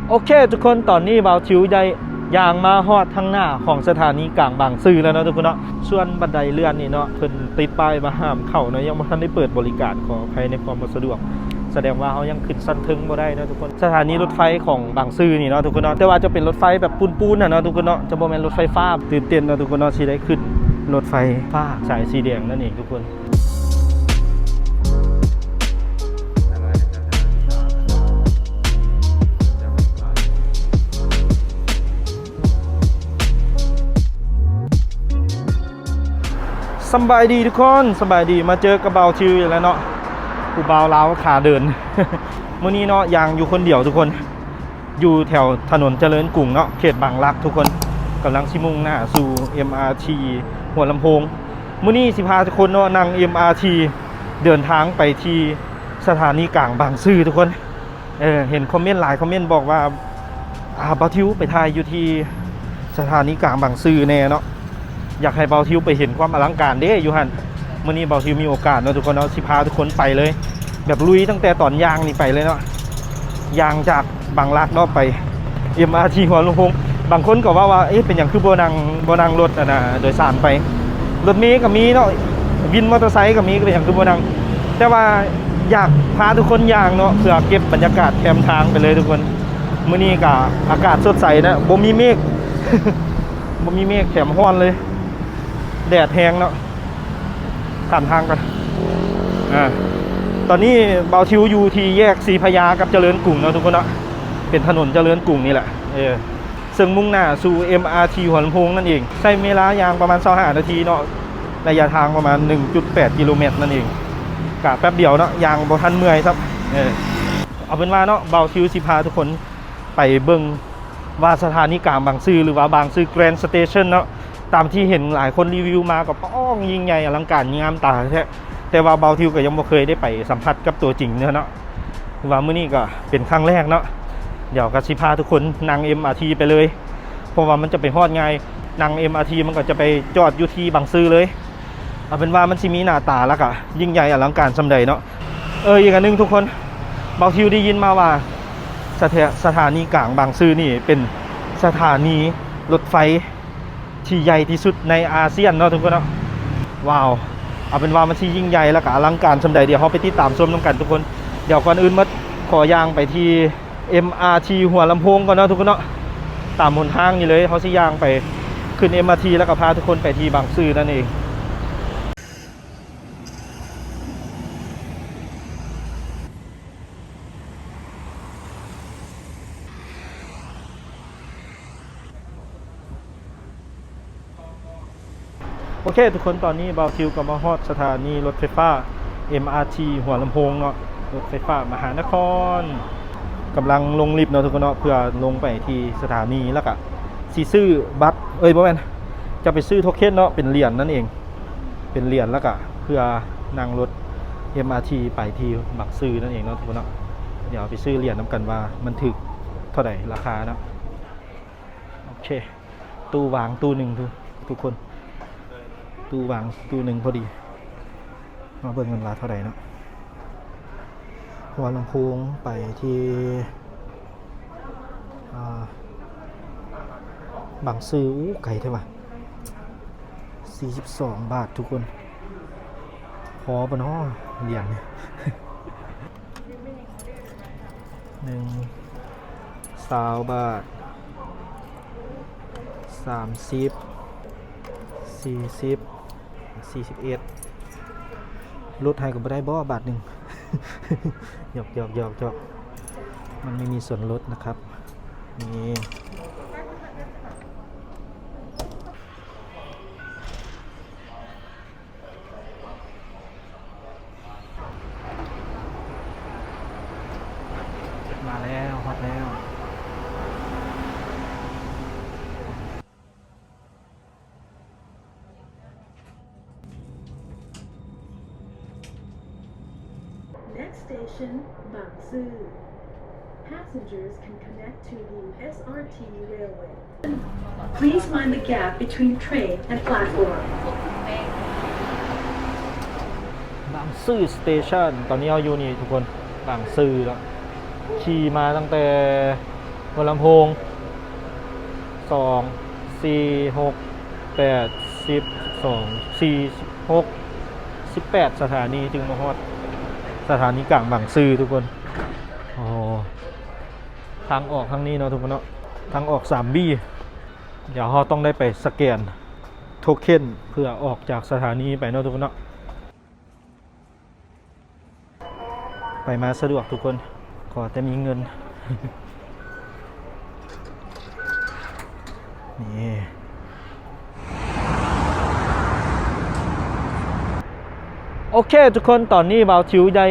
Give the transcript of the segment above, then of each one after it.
ໂອເຄທຸກຄົນ ຕອນນີ້ບ່າວທິວໄດ້ຍ່າງມາຮອດທາງໜ້າຂອງສະຖານີກາງບາງຊື່ແລ້ວເນາະທຸກຄົນເນາະ. ສ່ວນບັນໄດເລື່ອນນີ້ເນາະ ເພິ່ນຕິດປ້າຍວ່າຫ້າມເຂົ້າເນາະ ຍັງບໍ່ທັນໄດ້ເປີດບໍລິການ ຂໍອະໄພໃນຄວາມບໍ່ສະດວກ. ສະແດງວ່າເຮົາຍັງຂຶ້ນຊັ້ນເທິງບໍ່ໄດ້ເນາະທຸກຄົນ. ສະຖານີລົດໄຟຂອງບາງຊື່ນີ້ເນາະທຸກຄົນເນາະ ແຕ່ວ່າຈະເປັນລົດໄຟແບບປູນໆຫັ້ນເນາະທຸກຄົນເນາະ ຈະບໍ່ແມ່ນລົດໄຟຟ້າ. ຕື່ນເຕັ້ນເນາະທຸກຄົນເນາະ ຊິໄດ້ຂຶ້ນລົດໄຟຟ້າສາຍສີແດງນັ້ນເອງທຸກຄົນ. ສຳບາຍດີທຸກຄົນ ສຳບາຍດີ ມາເຈີກັບບ່າວທິວອີກແລ້ວເນາະ ຜູ້ບ່າວລາວຂາເດີນ. ມື້ນີ້ເນາະ ຍ່າງຢູ່ຄົນດຽວທຸກຄົນ ຢູ່ແຖວຖະໜົນຈະເລີນກຸງເນາະ ເຂດບາງລັກທຸກຄົນ. ກຳລັງຊິມຸ່ງໜ້າສູ່ ເອັມອາທີ ຫົວລຳໂພງ. ມື້ນີ້ຊິພາທຸກຄົນເນາະ ນັ່ງ ເອັມອາທີ ເດີນທາງໄປທີ່ສະຖານີກາງບາງຊື່ທຸກຄົນ. ເອີ ເຫັນຄອມເມັນຫຼາຍຄອມເມັນບອກວ່າ ອ່າ ບ່າວທິວໄປຖ່າຍຢູ່ທີ່ສະຖານີກາງບາງຊື່ແດ່ເນາະ ຢາກໃຫ້ບ່າວທິວໄປເຫັນຄວາມອະລັງການເດ້ຢູ່ຫັ້ນ. ມື້ນີ້ບ່າວທິວມີໂອກາດເນາະທຸກຄົນເນາະ ຊິພາທຸກຄົນໄປເລີຍ ແບບລຸຍຕັ້ງແຕ່ຕອນຍ່າງນີ້ໄປເລີຍເນາະ ຍ່າງຈາກບາງລັກເນາະໄປ ເອັມອາທີ ຫົວລຳໂພງ. ບາງຄົນກໍເວົ້າວ່າ ເອະ ເປັນຫຍັງຄືບໍ່ນັ່ງ ບໍ່ນັ່ງລົດອັນນ່າ ໂດຍສານໄປ ລົດເມກໍມີເນາະ ວິນມໍເຕີໄຊກໍມີ ເປັນຫຍັງຄືບໍ່ນັ່ງ? ແຕ່ວ່າຢາກພາທຸກຄົນຍ່າງເນາະ ເພື່ອເກັບບັນຍາກາດແຄມທາງໄປເລີຍທຸກຄົນ. ມື້ນີ້ກະອາກາດສົດໃສນະ ບໍ່ມີເມກ ບໍ່ມີເມກ ແຖມຮ້ອນເລີຍ ແດດແຮງເນາະ. ຂ້າມທາງກ່ອນ ອາ ຕອນນີ້ບ່າວທິວຢູ່ທີ່ແຍກສີພະຍາກັບຈະເລີນກຸງເນາະທຸກຄົນເນາະ ເປັນຖະໜົນຈະເລີນກຸງນີ້ແຫຼະ ເອີ ເຊິ່ງມຸ່ງໜ້າສູ່ ເອັມອາທີ ຫົວລຳໂພງນັ້ນເອງ. ໃຊ້ເວລາຍ່າງປະມານຊາວຫ້ານາທີເນາະ ໄລຍະທາງປະມານ ໜຶ່ງຈຸດແປດ ກິໂລແມັດນັ້ນເອງ. ກະແປັບດຽວເນາະ ຍ່າງບໍ່ທັນເມື່ອຍຊ້ຳ. ເອີ ເອົາເປັນວ່າເນາະ ບ່າວທິວຊິພາທຸກຄົນໄປເບິ່ງວ່າສະຖານີກາງບາງຊື່ ຫຼືວ່າບາງຊື່ Grand Station ເນາະ ຕາມທີ່ເຫັນຫຼາຍຄົນຣີວິວມາກໍປ້ອງ ຍິ່ງໃຫຍ່ອະລັງການງາມຕາແທ້. ແຕ່ວ່າບ່າວທິວກໍຍັງບໍ່ເຄີຍໄດ້ໄປສຳຜັດກັບຕົວຈິງເນາະ ຄືວ່າມື້ນີ້ກໍເປັນຄັ້ງແລກເນາະ. ດຽວກໍຊິພາທຸກຄົນນັ່ງ ເອັມອາທີ ໄປເລີຍ ເພາະວ່າມັນຈະໄປຮອດງ່າຍ ນັ່ງ ເອັມອາທີ ມັນກໍຈະໄປຈອດຢູ່ທີ່ບາງຊື່ເລີຍ. ເອົາເປັນວ່າມັນຊິມີໜ້າຕາ ແລ້ວກະຍິ່ງໃຫຍ່ອະລັງການສ່ຳໃດເນາະ. ເອີ ອີກອັນໜຶ່ງທຸກຄົນ ບ່າວທິວໄດ້ຍິນມາວ່າ ສະຖາ ສະຖານີກາງບາງຊື່ນີ້ເປັນສະຖານີລົດໄຟ ທີ່ໃຫຍ່ທີ່ສຸດໃນອາຊຽນເນາະທຸກຄົນເນາະ. ວ້າວ ເອົາເປັນວ່າມັນຊິຍິ່ງໃຫຍ່ ແລ້ວກະອະລັງການສ່ຳໃດ ດຽວເຮົາໄປຕິດຕາມຊົມນຳກັນທຸກຄົນ. ດຽວກ່ອນອື່ນໝົດ ຂໍຍ່າງໄປທີ່ ເອັມອາທີ ຫົວລຳໂພງກ່ອນເນາະທຸກຄົນເນາະ. ຕາມຫົນທາງນີ້ເລີຍ ເຮົາຊິຍ່າງໄປຂຶ້ນ ເອັມອາທີ ແລ້ວກະພາທຸກຄົນໄປທີ່ບາງຊື່ນັ້ນເອງ. ໂອເຄທຸກຄົນ ຕອນນີ້ບ່າວທິວກໍມາຮອດສະຖານີລົດໄຟຟ້າ ເອັມອາທີ ຫົວລຳໂພງເນາະ ລົດໄຟຟ້າມະຫານະຄອນ. ກຳລັງລົງລິບເນາະທຸກຄົນເນາະ ເພື່ອລົງໄປທີ່ສະຖານີ ແລ້ວກະຊິຊື້ບັດ ເອີຍ ບໍ່ແມ່ນ ຈະໄປຊື້ໂທເຄັນເນາະ ເປັນຫຼຽນນັ້ນເອງ ເປັນຫຼຽນ ແລ້ວກະເພື່ອນັ່ງລົດ ເອັມອາທີ ໄປທີ່ບາງຊື່ນັ້ນເອງເນາະທຸກຄົນເນາະ. ດຽວໄປຊື້ຫຼຽນນຳກັນວ່າມັນຖືກເທົ່າໃດລາຄາເນາະ. ໂອເຄ ຕູ້ວາງຕູ້ໜຶ່ງທຸກ ທຸກຄົນ ຕູ້ວາງຕູ້ໜຶ່ງພໍດີ. ມາເບິ່ງກັນວ່າເທົ່າໃດເນາະ. ຫົວລຳໂພງໄປທີ່ ອ່າ ບາງຊື່ ອູ້ ໄກແທ້ວ່າ ສີ່ສິບສອງບາດທຸກຄົນ. ພໍບໍ່ນໍຫຼຽນນີ້? ໜຶ່ງ ຊາວບາດ ສາມສິບ ສີ່ສິບ ສີ່ສິບເອັດ ຫຼຸດໃຫ້ກໍບໍ່ໄດ້ບໍ່ບາດໜຶ່ງ? ຢອກໆໆໆ ມັນໄມ່ມີສ່ວນຫຼຸດນະຄັບ. ນີ້ ມາແລ້ວ ຮອດແລ້ວ. Next station, Bangsu. Passengers can connect to the S R T railway. Please mind the gap between train and platform. ບາງຊື່ Station ຕອນນີ້ເຮົາຢູ່ນີ້ທຸກຄົນ ບາງຊື່ແລ້ວ ຂີ່ມາຕັ້ງແຕ່ ຫົວລຳໂພງ ສອງ ສີ່ ຫົກ ແປດ ສິບ ສອງ ສີ່ ຫົກ ສິບແປດສະຖານີຈຶ່ງມາຮອດສະຖານີກາງບາງຊື່ທຸກຄົນ. ໂອ້ ທາງອອກທາງນີ້ເນາະທຸກຄົນເນາະ ທາງອອກສາມບີ. ດຽວເຮົາຕ້ອງໄດ້ໄປສະແກນໂທເຄັນເພື່ອອອກຈາກສະຖານີໄປເນາະທຸກຄົນເນາະ. ໄປມາສະດວກທຸກຄົນ ຂໍແຕ່ມີເງິນ ນີ້. ໂອເຄທຸກຄົນ ຕອນນີ້ບ່າວທິວໄດ້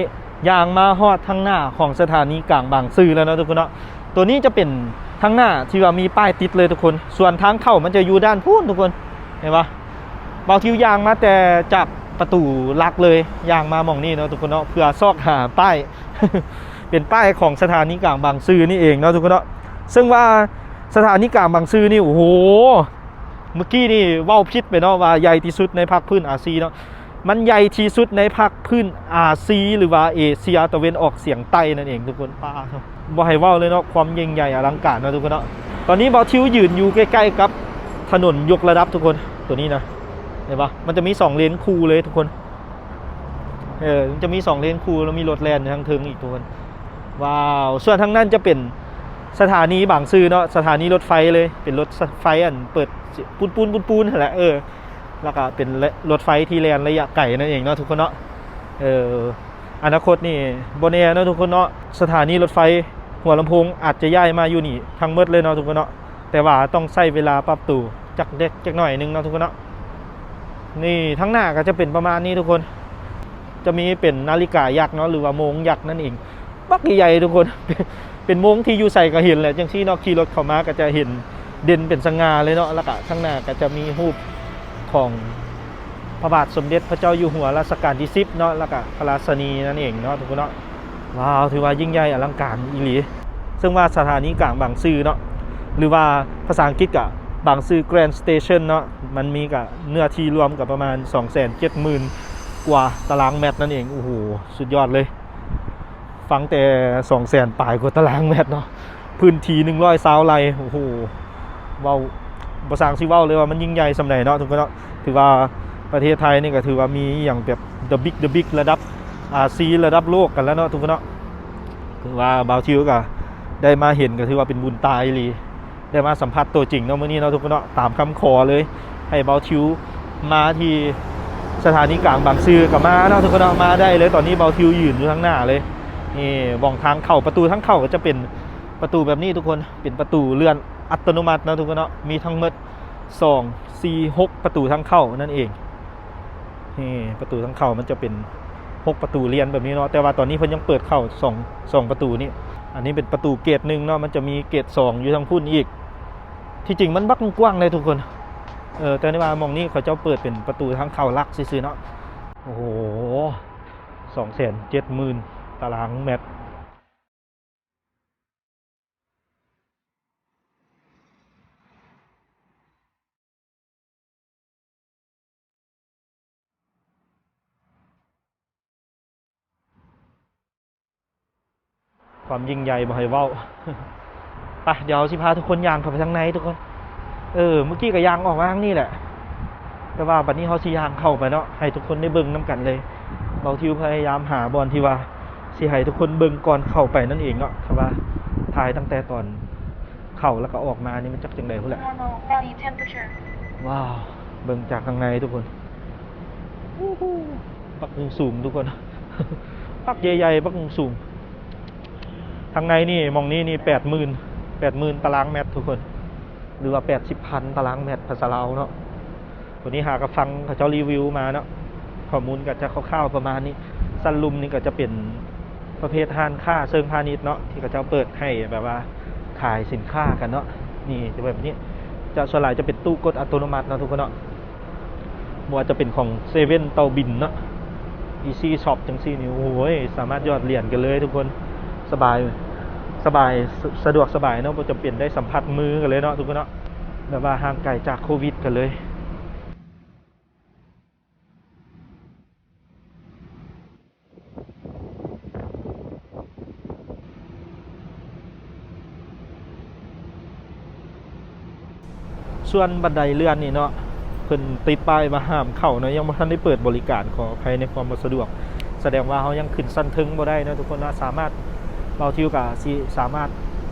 ຍ່າງມາຮອດທາງໜ້າຂອງສະຖານີກາງບາງຊື່ແລ້ວເນາະທຸກຄົນເນາະ. ຕົວນີ້ຈະເປັນທາງໜ້າທີ່ວ່າມີປ້າຍຕິດເລີຍທຸກຄົນ ສ່ວນທາງເຂົ້າມັນຈະຢູ່ດ້ານພຸ້ນທຸກຄົນ ເຫັນບໍ່? ບ່າວທິວຍ່າງມາແຕ່ຈາກປະຕູຫຼັກເລີຍ ຍ່າງມາໝ່ອງນີ້ເນາະທຸກຄົນເນາະ ເພື່ອຊອກຫາປ້າຍ ເປັນປ້າຍຂອງສະຖານີກາງບາງຊື່ນີ້ເອງເນາະທຸກຄົນເນາະ. ເຊິ່ງວ່າສະຖານີກາງບາງຊື່ນີ້ ໂອ້ໂຫ ເມື່ອກີ້ນີ້ເວົ້າຜິດໄປເນາະ ວ່າໃຫຍ່ທີ່ສຸດໃນພາກພື້ນອາຊີເນາະ. ມັນໃຫຍ່ທີ່ສຸດໃນພາກພື້ນອາຊີ ຫຼືວ່າເອເຊຍຕາເວັນອອກສຽງໃຕ້ນັ້ນເອງທຸກຄົນ. ປ້າໂທ້ ບໍ່ໃຫ້ເວົ້າເລີຍເນາະ ຄວາມຍິ່ງໃຫຍ່ອະລັງການເນາະທຸກຄົນເນາະ. ຕອນນີ້ບ່າວທິວຢືນຢູ່ໃກ້ໆກັບຖະໜົນຍົກລະດັບທຸກຄົນ ຕົວນີ້ນະ ເຫັນບໍ່? ມັນຈະມີສອງເລນຄູ່ເລີຍທຸກຄົນ. ເອີ ມັນຈະມີສອງເລນຄູ່ ແລ້ວມີລົດແລ່ນຢູ່ທາງເທິງອີກທຸກຄົນ. ວ້າວ ສ່ວນທາງນັ້ນຈະເປັນສະຖານີບາງຊື່ເນາະ ສະຖານີລົດໄຟເລີຍ ເປັນລົດໄຟອັນເປີດປູນໆໆຫັ້ນແຫຼະ ເອີ ແລ້ວກະເປັນລົດໄຟທີ່ແລ່ນໄລຍະໄກນັ້ນເອງເນາະທຸກຄົນເນາະ. ເອີ ອະນາຄົດນີ້ບໍ່ແນ່ເນາະທຸກຄົນເນາະ ສະຖານີລົດໄຟຫົວລຳໂພງອາດຈະຍ້າຍມາຢູ່ນີ້ທັງໝົດເລີຍເນາະທຸກຄົນເນາະ. ແຕ່ວ່າຕ້ອງໃຊ້ເວລາປັບໂຕຈັກເລັກຈັກໜ້ອຍໜຶ່ງເນາະທຸກຄົນເນາະ. ນີ້ທາງໜ້າກໍຈະເປັນປະມານນີ້ທຸກຄົນ ຈະມີເປັນນາລິກາຍັກເນາະ ຫຼືວ່າໂມງຍັກນັ້ນເອງ ບັກໃຫຍ່ໆທຸກຄົນ. ເປັນໂມງທີ່ຢູ່ໃສກໍເຫັນແຫຼະ ຈັ່ງຊີ້ເນາະ ຂີ່ລົດເຂົ້າມາກໍຈະເຫັນເດັ່ນເປັນສະຫງ່າເລີຍເນາະ. ແລ້ວກະທາງໜ້າກໍຈະມີຮູບຂອງພະບາດສົມເດັດພະເຈົ້າຢູ່ຫົວລາຊະການທີສິບເນາະ ແລ້ວກະພະລາຊະນີນັ້ນເອງເນາະທຸກຄົນເນາະ. ວ້າວ ຖືວ່າຍິ່ງໃຫຍ່ອະລັງການອີ່ຫຼີ. ເຊິ່ງວ່າສະຖານີກາງບາງຊື່ເນາະ ຫຼືວ່າພາສາອັງກິດກະບາງຊື່ Grand Station ເນາະ ມັນມີກະເນື້ອທີ່ລວມກະປະມານສອງແສນເຈັດໝື່ນກວ່າຕາລາງແມັດນັ້ນເອງ. ໂອ້ໂຫ ສຸດຍອດເລີຍ ຟັງແຕ່ສອງແສນປາຍກວ່າຕາລາງແມັດເນາະ ພື້ນທີ່ໜຶ່ງຮ້ອຍຊາວໄຮ່. ໂອ້ໂຫ ເວົ້າ ບໍ່ຊ່າງຊິເວົ້າເລີຍວ່າມັນຍິ່ງໃຫຍ່ສ່ຳໃດເນາະທຸກຄົນເນາະ. ຖືວ່າປະເທດໄທນີ້ກໍຖືວ່າມີອີ່ຫຍັງແບບ the big the big ລະດັບອາຊີ ລະດັບໂລກກັນແລ້ວເນາະທຸກຄົນເນາະ. ຖືວ່າບ່າວທິວກໍໄດ້ມາເຫັນ ກໍຖືວ່າເປັນບຸນຕາອີ່ຫຼີ ໄດ້ມາສຳຜັດຕົວຈິງເນາະມື້ນີ້ເນາະທຸກຄົນເນາະ. ຕາມຄຳຂໍເລີຍ ໃຫ້ບ່າວທິວມາທີ່ສະຖານີກາງບາງຊື່ກໍມາເນາະທຸກຄົນເນາະ ມາໄດ້ເລີຍ. ຕອນນີ້ບ່າວທິວຢືນຢູ່ທາງໜ້າເລີຍ ນີ້ ບ່ອງທາງເຂົ້າ ປະຕູທາງເຂົ້າກໍຈະເປັນປະຕູແບບນີ້ທຸກຄົນ ເປັນປະຕູເລື່ອນອັດຕະໂນມັດເນາະທຸກຄົນເນາະ. ມີທັງໝົດ ສອງ ສີ່ ຫົກ ປະຕູທາງເຂົ້ານັ້ນເອງ. ນີ້ປະຕູທາງເຂົ້າມັນຈະເປັນຫົກປະຕູລຽນແບບນີ້ເນາະ ແຕ່ວ່າຕອນນີ້ເພິ່ນຍັງເປີດເຂົ້າສອງ ສອງປະຕູນີ້. ອັນນີ້ເປັນປະຕູເກດໜຶ່ງເນາະ ມັນຈະມີເກດສອງຢູ່ທາງພຸ້ນອີກ. ທີ່ຈິງມັນບັກກວ້າງເລີຍທຸກຄົນ ເອີ ແຕ່ວ່າໝ່ອງນີ້ເຂົາເຈົ້າເປີດເປັນປະຕູທາງເຂົ້າຫຼັກຊື່ໆເນາະ. ໂອ້ໂຫ ສອງແສນເຈັດໝື່ນຕາລາງແມັດ. ຄວາມຍິ່ງໃຫຍ່ບໍ່ໃຫ້ເວົ້າ. ໄປ ດຽວເຮົາຊິພາທຸກຄົນຍ່າງເຂົ້າໄປທາງໃນທຸກຄົນ. ເອີ ເມື່ອກີ້ກໍຍ່າງອອກມາທາງນີ້ແຫຼະ ແຕ່ວ່າບັດນີ້ເຮົາຊິຍ່າງເຂົ້າໄປເນາະ ໃຫ້ທຸກຄົນໄດ້ເບິ່ງນຳກັນເລີຍ. ເບົາທິວພະຍາຍາມຫາບ່ອນທີ່ວ່າຊິໃຫ້ທຸກຄົນເບິ່ງກ່ອນເຂົ້າໄປນັ້ນເອງເນາະ. ຖ້າວ່າຖ່າຍຕັ້ງແຕ່ຕອນເຂົ້າແລ້ວກໍອອກມານີ້ ມັນຈັກຈັ່ງໃດພຸ້ນແຫຼະ. Normal body temperature. ວ້າວ ເບິ່ງຈາກທາງໃນທຸກຄົນ ໂອ້ໂຫ ບັກສູງໆທຸກຄົນ ບັກໃຫຍ່ໆ ບັກສູງ. ທາງໃນນີ້ ໝ່ອງນີ້ນີ້ ແປດໝື່ນ ແປດໝື່ນຕາລາງແມັດທຸກຄົນ ຫຼືວ່າແປດສິບພັນຕາລາງແມັດພາສາລາວເນາະ. ຕົວນີ້ຫາກະຟັງເຂົາເຈົ້າຣີວິວມາເນາະ ຂໍ້ມູນກໍຈະຄ່າວໆປະມານນີ້. ຊັ້ນລຸ່ມນີ້ກໍຈະເປັນປະເພດຮ້ານຄ້າເຊີງພານິດເນາະ ທີ່ເຂົາເຈົ້າເປີດໃຫ້ແບບວ່າຂາຍສິນຄ້າກັນເນາະ. ນີ້ຈະແບບນີ້ ຈະສ່ວນຫຼາຍຈະເປັນຕູ້ກົດອັດຕະໂນມັດເນາະທຸກຄົນເນາະ. ບໍ່ວ່າຈະເປັນຂອງເຊເວັນ ເຕົ່າບິນເນາະ ອີຊີຊັອບ ຈັ່ງຊີ້ນີ້ ໂອ້ຍ ສາມາດຫຍອດຫຼຽນກັນເລີຍທຸກຄົນ. ສະບາຍ ສະບາຍ ສະ ສະດວກສະບາຍເນາະ ບໍ່ຈຳເປັນໄດ້ສຳຜັດມືກັນເລີຍເນາະທຸກຄົນເນາະ ແບບວ່າຫ່າງໄກຈາກໂຄວິດກັນເລີຍ. ຄ ສ່ວນບັນໄດເລື່ອນນີ້ເນາະ ເພິ່ນຕິດປ້າຍວ່າຫ້າມເຂົ້າເນາະ ຍັງບໍ່ທັນໄດ້ເປີດບໍລິການ ຂໍອະໄພໃນຄວາມບໍ່ສະດວກ. ສະແດງວ່າເຮົາຍັງຂຶ້ນຊັ້ນເທິງບໍ່ໄດ້ເນາະທຸກຄົນເນາະ. ສາມາດ ເບົາທິວກະຊິສາມາດ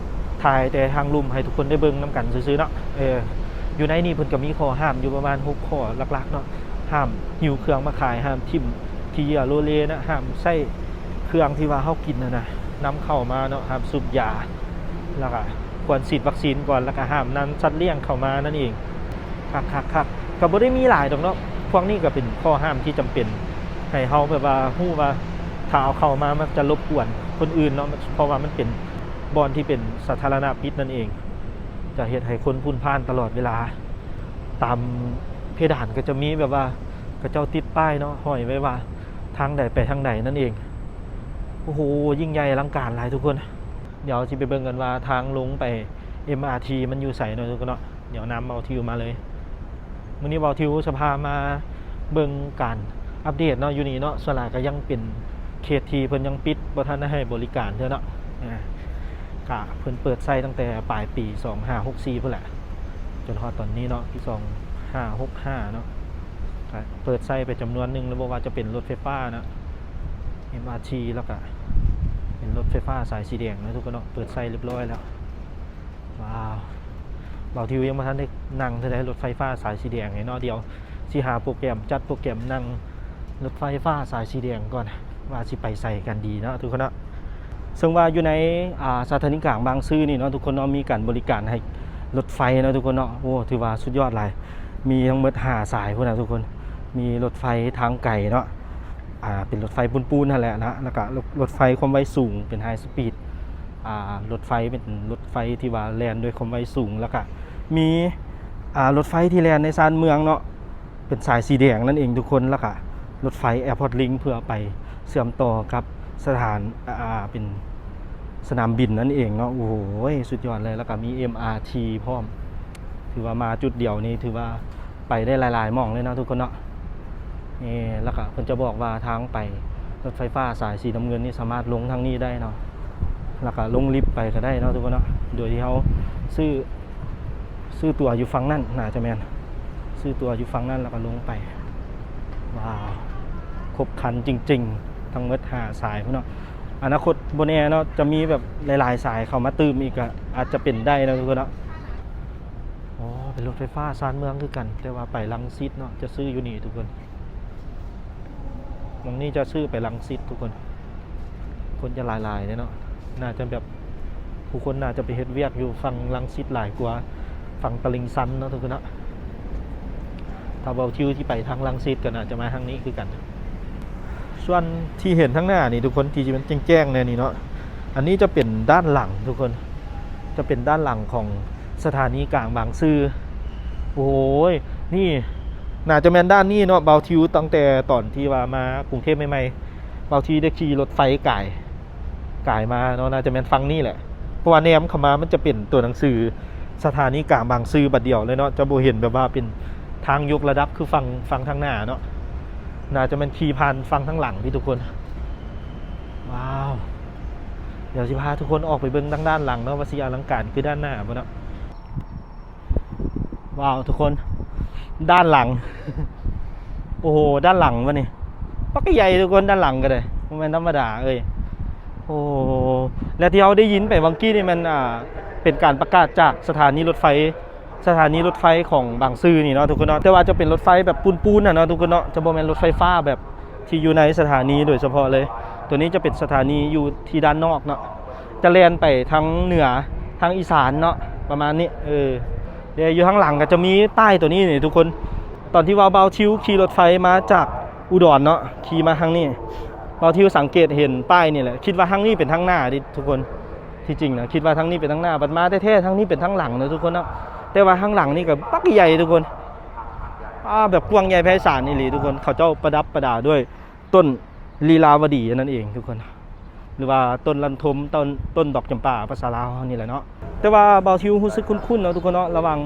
ຖ່າຍແຕ່ທາງລຸ່ມໃຫ້ທຸກຄົນໄດ້ເບິ່ງນຳກັນຊື່ໆເນາະ. ເອີ ຢູ່ໃນນີ້ເພິ່ນກະມີຂໍ້ຫ້າມຢູ່ປະມານຫົກຂໍ້ຫຼັກໆເນາະ. ຫ້າມຫິ້ວເຄື່ອງມາຂາຍ, ຫ້າມຖິ້ມຂີ້ເຫຍື້ອໂລເລນະ, ຫ້າມໃຊ້ເຄື່ອງທີ່ວ່າເຮົາກິນຫັ້ນນະ ນຳເຂົ້າມາເນາະ, ຫ້າມສູບຢາ ແລ້ວກະຄວນສີດວັກຊີນກ່ອນ, ແລ້ວກະຫ້າມນຳສັດລ້ຽງເຂົ້າມານັ້ນເອງ. ຄັກໆໆ ກະບໍ່ໄດ້ມີຫຼາຍດອກເນາະ. ພວກນີ້ກະເປັນຂໍ້ຫ້າມທີ່ຈຳເປັນ ໃຫ້ເຮົາແບບວ່າຮູ້ວ່າ ຖ້າເອົາເຂົ້າມາມັນຈະລົບກວນຄົນອື່ນເນາະ, ເພາະວ່າມັນເປັນບ່ອນທີ່ເປັນສາທາລະນະປິດນັ້ນເອງ. ຈະເຮັດໃຫ້ຄົນພຸ້ນພ່ານຕະຫຼອດເວລາ. ຕາມເພດານກະຈະມີແບບວ່າ ເຂົາເຈົ້າຕິດປ້າຍເນາະ ຫ້ອຍໄວ້ວ່າທາງໃດໄປທາງໃດນັ້ນເອງ. ໂອ້ໂຫ ຍິ່ງໃຫຍ່ອະລັງການຫຼາຍທຸກຄົນ. ດຽວຊິໄປເບິ່ງກັນວ່າທາງລົງໄປ ເອັມອາທີ ມັນຢູ່ໃສເນາະທຸກຄົນເນາະ. ດຽວນຳເບົາທິວມາເລີຍ. ມື້ນີ້ເບົາທິວຈະພາມາເບິ່ງການອັບເດດເນາະ ຢູ່ນີ້ເນາະ. ສ່ວນຫຼາຍກະຍັງເປັນເຂດທີ່ເພິ່ນຍັງປິດ ບໍ່ທັນໄດ້ໃຫ້ບໍລິການເທື່ອເນາະ. ອາ ກະເພິ່ນເປີດໃຊ້ຕັ້ງແຕ່ປາຍປີສອງຫ້າຫົກສີ່ພຸ້ນແຫຼະ ຈົນຮອດຕອນນີ້ເນາະ ປີສອງຫ້າຫົກຫ້າເນາະ. ກະເປີດໃຊ້ໄປຈຳນວນໜຶ່ງແລ້ວ ບໍ່ວ່າຈະເປັນລົດໄຟຟ້າເນາະ ເອັມອາທີ ແລ້ວກະເປັນລົດໄຟຟ້າສາຍສີແດງເນາະທຸກຄົນເນາະ. ເປີດໃຊ້ຮຽບຮ້ອຍແລ້ວ. ວ້າວ ເບົາທິວຍັງບໍ່ທັນໄດ້ນັ່ງເທື່ອໃດ ລົດໄຟຟ້າສາຍສີແດງນີ້ເນາະ. ດຽວຊິຫາໂປຣແກຣມ ຈັດໂປຣແກຣມນັ່ງລົດໄຟຟ້າສາຍສີແດງກ່ອນ ວ່າຊິໄປໃສກັນດີເນາະທຸກຄົນເນາະ. ເຊິ່ງວ່າຢູ່ໃນ ອາ ສະຖານີກາງບາງຊື່ນີ້ເນາະທຸກຄົນເນາະ ມີການບໍລິການໃຫ້ລົດໄຟເນາະທຸກຄົນເນາະ. ໂອ້ ຖືວ່າສຸດຍອດຫຼາຍ. ມີທັງໝົດຫ້າສາຍພຸ້ນນະທຸກຄົນ. ມີລົດໄຟທາງໄກເນາະ ອາ ເປັນລົດໄຟປູນໆຫັ້ນແຫຼະນະ, ແລ້ວກະລົດ ລົດໄຟຄວາມໄວສູງ ເປັນໄຮສະປີດ ອາ ລົດໄຟເປັນລົດໄຟທີ່ວ່າແລ່ນດ້ວຍຄວາມໄວສູງ, ແລ້ວກະມີ ອາ ລົດໄຟທີ່ແລ່ນໃນຊານເມືອງເນາະ ເປັນສາຍສີແດງນັ້ນເອງທຸກຄົນ, ແລ້ວກະລົດໄຟແອພອດລິ້ງ ເພື່ອໄປເຊື່ອມຕໍ່ກັບສະຖານ ອາ ເປັນສະໜາມບິນນັ້ນເອງເນາະ. ໂອ້ໂຫ ສຸດຍອດເລີຍ. ແລ້ວກະມີເອັມອາທີພ້ອມ. ຖືວ່າມາຈຸດດຽວນີ້ຖືວ່າໄປໄດ້ຫຼາຍໆໝ່ອງເລີຍເນາະທຸກຄົນເນາະ. ນີ້ ແລ້ວກະເພິ່ນຈະບອກວ່າທາງໄປລົດໄຟຟ້າສາຍສີນ້ຳເງິນນີ້ສາມາດລົງທາງນີ້ໄດ້ເນາະ, ແລ້ວກະລົງລິບໄປກະໄດ້ເນາະທຸກຄົນເນາະ, ໂດຍທີ່ເຮົາຊື້ ຊື້ຕົ໋ວຢູ່ຝັ່ງນັ້ນ ໜ້າຈະແມ່ນ ຊື້ຕົ໋ວຢູ່ຝັ່ງນັ້ນແລ້ວກະລົງໄປ. ວ້າວ ຄົບຄັນຈິງໆ ທັງໝົດຫ້າສາຍພຸ້ນເນາະ. ອະນາຄົດບໍ່ແນ່ເນາະ ຈະມີແບບຫຼາຍໆສາຍເຂົ້າມາຕື່ມອີກ ກະອາດຈະເປັນໄດ້ເນາະທຸກຄົນເນາະ. ອໍ ເປັນລົດໄຟຟ້າຊານເມືອງຄືກັນ ແຕ່ວ່າໄປລັງສິດເນາະ, ຈະຊື້ຢູ່ນີ້ທຸກຄົນ. ໝ່ອງນີ້ຈະຊື້ໄປລັງສິດທຸກຄົນ. ຄົນຈະຫຼາຍໆເດ້ເນາະ, ໜ້າຈະແບບ ຜູ້ຄົນໜ້າຈະໄປເຮັດວຽກຢູ່ຝັ່ງລັງສິດຫຼາຍກວ່າຝັ່ງຕະລິ່ງຊັນເນາະທຸກຄົນເນາະ. ຖ້າເບົາທິວຊິໄປທາງລັງສິດ ກະໜ້າຈະມາທາງນີ້ຄືກັນ. ສ່ວນທີ່ເຫັນທາງໜ້ານີ້ທຸກຄົນ ທີ່ມັນແຈ້ງໆແນ່ນີ້ເນາະ, ອັນນີ້ຈະເປັນດ້ານຫຼັງທຸກຄົນ, ຈະເປັນດ້ານຫຼັງຂອງສະຖານີກາງບາງຊື່. ໂອ້ຍ ນີ້ໜ້າຈະແມ່ນດ້ານນີ້ເນາະ, ເບົາທິວຕັ້ງແຕ່ຕອນທີ່ວ່າມາກຸງເທບໃໝ່ໆ ເບົາທິວໄດ້ຂີ່ລົດໄຟກາຍ ກາຍມາເນາະ, ໜ້າຈະແມ່ນຝັ່ງນີ້ແຫຼະ. ເພາະວ່າແນມເຂົ້າມາມັນຈະເປັນຕົວໜັງສືສະຖານີກາງບາງຊື່ບາດດຽວເລີຍເນາະ, ຈະບໍ່ເຫັນແບບວ່າເປັນທາງຍົກລະດັບຄືຝັ່ງ ຝັ່ງທາງໜ້າເນາະ. ໜ້າຈະແມ່ນຂີ່ຜ່ານຝັ່ງທາງຫຼັງນີ້ທຸກຄົນ. ວ້າວ ດຽວຊິພາທຸກຄົນອອກໄປເບິ່ງທາງດ້ານຫຼັງເນາະ ວ່າຊິອະລັງການຄືດ້ານໜ້າບໍ່ເນາະ. ວ້າວ ທຸກຄົນ ດ້ານຫຼັງ ໂອ້ໂຫ ດ້ານຫຼັງວະນີ້ ບັກໃຫຍ່ທຸກຄົນ, ດ້ານຫຼັງກະໄດ້ ບໍ່ແມ່ນທຳມະດາເອີຍ. ໂອ້ ແລະທີ່ເຮົາໄດ້ຍິນໄປຫວ່າງກີ້ນີ້ແມ່ນ ອ່າ ເປັນການປະກາດຈາກສະຖານີລົດໄຟ ສະຖານີລົດໄຟຂອງບາງຊື່ນີ້ເນາະທຸກຄົນເນາະ, ແຕ່ວ່າຈະເປັນລົດໄຟແບບປູນໆນະເນາະທຸກຄົນເນາະ, ຈະບໍ່ແມ່ນລົດໄຟຟ້າແບບ ທີ່ຢູ່ໃນສະຖານີໂດຍສະເພາະເລີຍ. ໂຕນີ້ຈະເປັນສະຖານີຢູ່ທີ່ດ້ານນອກເນາະ, ຈະແລ່ນໄປທາງເໜືອ ທາງອີສານເນາະ ປະມານນີ້. ເອີ ແຕ່ຢູ່ທາງຫຼັງກະຈະມີປ້າຍໂຕນີ້ນີ້ທຸກຄົນ. ຕອນທີ່ວ່າບ່າວທິວຂີ່ລົດໄຟມາຈາກອຸດອນເນາະ ຂີ່ມາທາງນີ້, ບ່າວທິວສັງເກດເຫັນປ້າຍນີ້ແຫຼະ, ຄິດວ່າທາງນີ້ເປັນທາງໜ້າເດ້ທຸກຄົນ. ທີ່ຈິງນະ ຄິດວ່າທາງນີ້ເປັນທາງໜ້າ, ບັດມາແທ້ໆ ທາງນີ້ເປັນທາງຫຼັງເນາະທຸກຄົນເນາະ. ແຕ່ວ່າທາງຫຼັງນີ້ກະບັກໃຫຍ່ທຸກຄົນ. ອ່າ ແບບກວ້າງໃຫຍ່ໄພສານອີ່ຫຼີທຸກຄົນ. ເຂົາເຈົ້າປະດັບປະດາດ້ວຍຕົ້ນລີລາວະດີນັ້ນເອງທຸກຄົນ, ຫຼືວ່າຕົ້ນລັນທົມ ຕົ້ນ ຕົ້ນດອກຈຳປາພາສາລາວເຮົານີ້ແຫຼະເນາະ. ແຕ່ວ່າບ່າວທິວຮູ້ສຶກຄຸ້ນໆເນາະທຸກຄົນເນາະ, ລະຫວ່າງ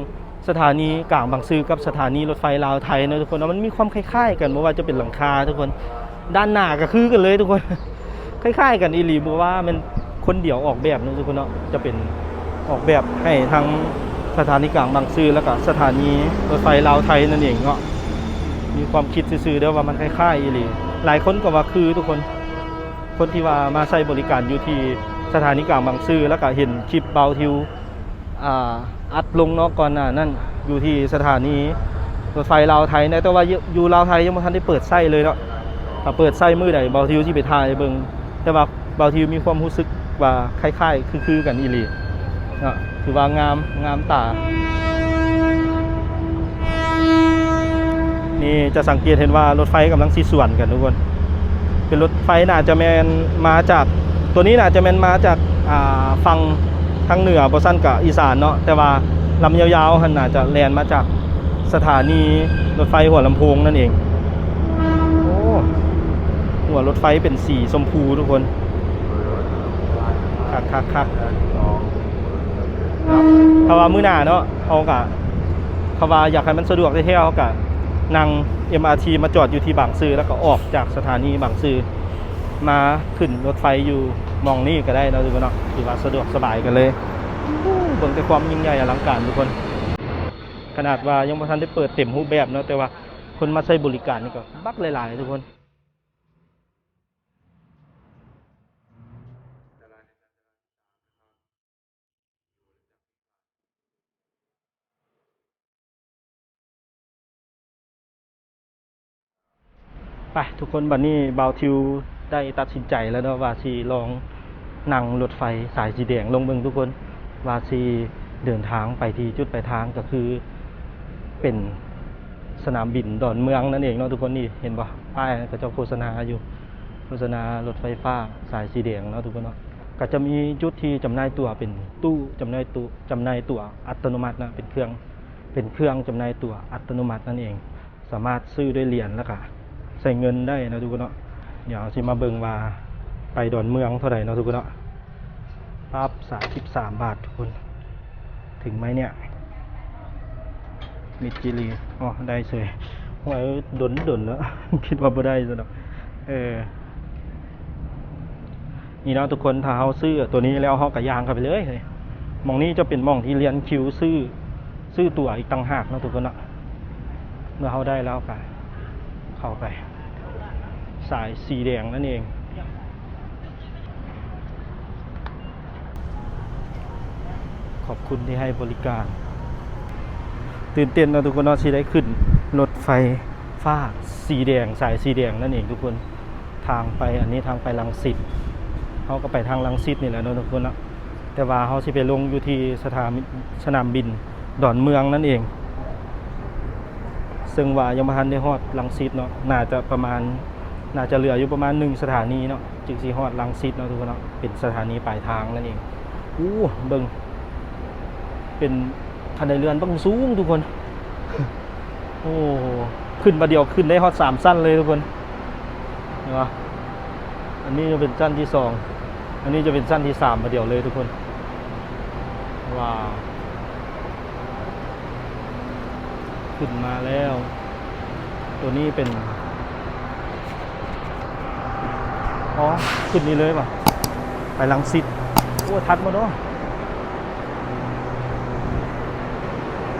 ສະຖານີກາງບາງຊື່ກັບສະຖານີລົດໄຟລາວໄທເນາະທຸກຄົນເນາະ, ມັນມີຄວາມຄ້າຍໆກັນ ບໍ່ວ່າຈະເປັນຫຼັງຄາທຸກຄົນ. ດ້ານໜ້າກະຄືກັນເລີຍທຸກຄົນ, ຄ້າຍໆກັນອີ່ຫຼີ, ບໍ່ວ່າແມ່ນຄົນດຽວອອກແບບເນາະທຸກຄົນເນາະ, ຈະເປັນອອກແບບໃຫ້ທາງ ສະຖານີກາງບາງຊື່ ແລ້ວກໍສະຖານີລົດໄຟລາວໄທນັ້ນເອງເນາະ. ມີຄວາມຄິດຊື່ໆເດີວ່າມັນຄ້າຍໆອີ່ຫຼີ. ຫຼາຍຄົນກໍວ່າຄືທຸກຄົນ, ຄົນທີ່ວ່າມາໃຊ້ບໍລິການຢູ່ທີ່ສະຖານີກາງບາງຊື່ ແລ້ວກໍເຫັນຄລິບບ່າວທິວ ອ່າ ອັດລົງເນາະ ກ່ອນໜ້ານັ້ນ ຢູ່ທີ່ສະຖານີລົດໄຟລາວໄທນະ, ແຕ່ວ່າຢູ່ ຢູ່ລາວໄທຍັງບໍ່ທັນໄດ້ເປີດໃຊ້ເລີຍເນາະ. ຖ້າເປີດໃຊ້ມື້ໃດ ບ່າວທິວຊິໄປຖ່າຍໃຫ້ເບິ່ງ. ແຕ່ວ່າບ່າວທິວມີຄວາມຮູ້ສຶກວ່າຄ້າຍໆຄືໆກັນອີ່ຫຼີເນາະ, ຖືວ່າງາມ ງາມຕາ. ນີ້ຈະສັງເກດເຫັນວ່າລົດໄຟກຳລັງຊິສວນກັນທຸກຄົນ. ເປັນລົດໄຟໜ້າຈະແມ່ນມາຈາກ ຕົວນີ້ໜ້າຈະແມ່ນມາຈາກ ອ່າ ຝັ່ງທາງເໜືອ ບໍ່ຊັ້ນກະອີສານເນາະ, ແຕ່ວ່າລຳຍາວໆຫັ້ນໜ້າຈະແລ່ນມາຈາກສະຖານີລົດໄຟຫົວລຳໂພງນັ້ນເອງ. ໂອ້ ຫົວລົດໄຟເປັນສີຊົມພູທຸກຄົນ. ຄັກໆໆ ຖ້າວ່າມື້ໜ້າເນາະ ເຮົາກະ ຖ້າວ່າຢາກໃຫ້ມັນສະດວກແທ້ໆ ເຮົາກະນັ່ງເອັມອາທີມາຈອດຢູ່ທີ່ບາງຊື່ ແລ້ວກໍອອກຈາກສະຖານີບາງຊື່ ມາຂຶ້ນລົດໄຟຢູ່ໝ່ອງນີ້ກໍໄດ້ເນາະທຸກຄົນເນາະ, ຖືວ່າສະດວກສະບາຍກັນເລີຍ. ໂອ້ ເບິ່ງແຕ່ຄວາມຍິ່ງໃຫຍ່ອະລັງການທຸກຄົນ. ຂະໜາດວ່າຍັງບໍ່ທັນໄດ້ເປີດເຕັມຮູບແບບເນາະ, ແຕ່ວ່າຄົນມາໃຊ້ບໍລິການນີ້ກໍບັກຫຼາຍໆທຸກຄົນ. ໄປທຸກຄົນ, ບັດນີ້ບ່າວທິວໄດ້ຕັດສິນໃຈແລ້ວເນາະ ວ່າຊິລອງນັ່ງລົດໄຟສາຍສີແດງລົງເບິ່ງທຸກຄົນ, ວ່າຊິເດີນທາງໄປທີ່ຈຸດປາຍທາງ ກໍຄືເປັນສະໜາມບິນດອນເມືອງນັ້ນເອງເນາະທຸກຄົນ. ນີ້ເຫັນບໍ່ ປ້າຍເຂົາເຈົ້າໂຄສະນາຢູ່ ໂຄສະນາລົດໄຟຟ້າສາຍສີແດງເນາະທຸກຄົນເນາະ. ກໍຈະມີຈຸດທີ່ຈຳໜ່າຍຕົ໋ວເປັນຕູ້ຈຳໜ່າຍໂຕ ຈຳໜ່າຍຕົ໋ວອັດຕະໂນມັດນະ, ເປັນເຄື່ອງ ເປັນເຄື່ອງຈຳໜ່າຍຕົ໋ວອັດຕະໂນມັດນັ້ນເອງ, ສາມາດຊື້ດ້ວຍຫຼຽນ ແລ້ວກະໃສ່ເງິນໄດ້ເນາະທຸກຄົນເນາະ. ດຽວເຮົາຊິມາເບິ່ງວ່າໄປດອນເມືອງເທົ່າໃດເນາະທຸກຄົນເນາະ. ປັບ ສາມສິບສາມບາດທຸກຄົນ. ເຖິງໄໝເນຍ ມິດຈີລີ. ອໍ ໄດ້ເສີຍ. ໂອ້ຍ ດົນໆແລ້ວ ຄິດວ່າບໍ່ໄດ້ຊັ້ນດອກ. ເອີ ນີ້ເນາະທຸກຄົນ, ຖ້າເຮົາຊື້ຕົວນີ້ແລ້ວ ເຮົາກໍຍ່າງເຂົ້າໄປເລີຍ. ໝ່ອງນີ້ຈະເປັນໝ່ອງທີ່ລຽນຄິວຊື້ ຊື້ຕົ໋ວອີກຕ່າງຫາກເນາະທຸກຄົນເນາະ. ເມື່ອເຮົາໄດ້ແລ້ວກໍເຂົ້າໄປ ສາຍສີແດງນັ້ນເອງ. ຂອບຄຸນທີ່ໃຫ້ບໍລິການ. ຕື່ນເຕັ້ນເນາະທຸກຄົນເນາະ, ຊິໄດ້ຂຶ້ນລົດໄຟຟ້າສີແດງ ສາຍສີແດງນັ້ນເອງທຸກຄົນ. ທາງໄປ ອັນນີ້ທາງໄປລັງສິດ, ເຮົາກໍໄປທາງລັງສິດນີ້ແຫຼະເນາະທຸກຄົນເນາະ. ແຕ່ວ່າເຮົາຊິໄປລົງຢູ່ທີ່ສະຖາ ສະໜາມບິນດອນເມືອງນັ້ນເອງ, ເຊິ່ງວ່າຍັງບໍ່ທັນໄດ້ຮອດລັງສິດເນາະ, ໜ້າຈະປະມານ ໜ້າຈະເຫຼືອຢູ່ປະມານໜຶ່ງສະຖານີເນາະ ຈຶ່ງຊິຮອດລັງສິດເນາະທຸກຄົນເນາະ, ເປັນສະຖານີປາຍທາງນັ້ນເອງ. ໂອ້ ເບິ່ງ ເປັນຄັນໄດເລື່ອນບັກສູງທຸກຄົນ. ໂອ້ ຂຶ້ນບາດດຽວຂຶ້ນໄດ້ຮອດສາມຊັ້ນເລີຍທຸກຄົນ ເຫັນບໍ່? ອັນນີ້ຈະເປັນຊັ້ນທີສອງ, ອັນນີ້ຈະເປັນຊັ້ນທີສາມບາດດຽວເລີຍທຸກຄົນ. ວ້າວ ຂຶ້ນມາແລ້ວ. ຕົວນີ້ເປັນ ອໍ ຂຶ້ນນີ້ເລີຍຫວາ? ໄປລັງສິດ. ໂອ້ ທັນບໍ່ເນາະ?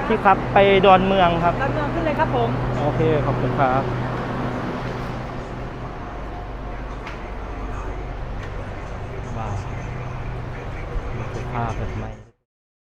พี่ครับ ไปดอนเมืองครับ. ดอนเมืองขึ้นเลยครับผม. โอเค ขอบคุณครับ.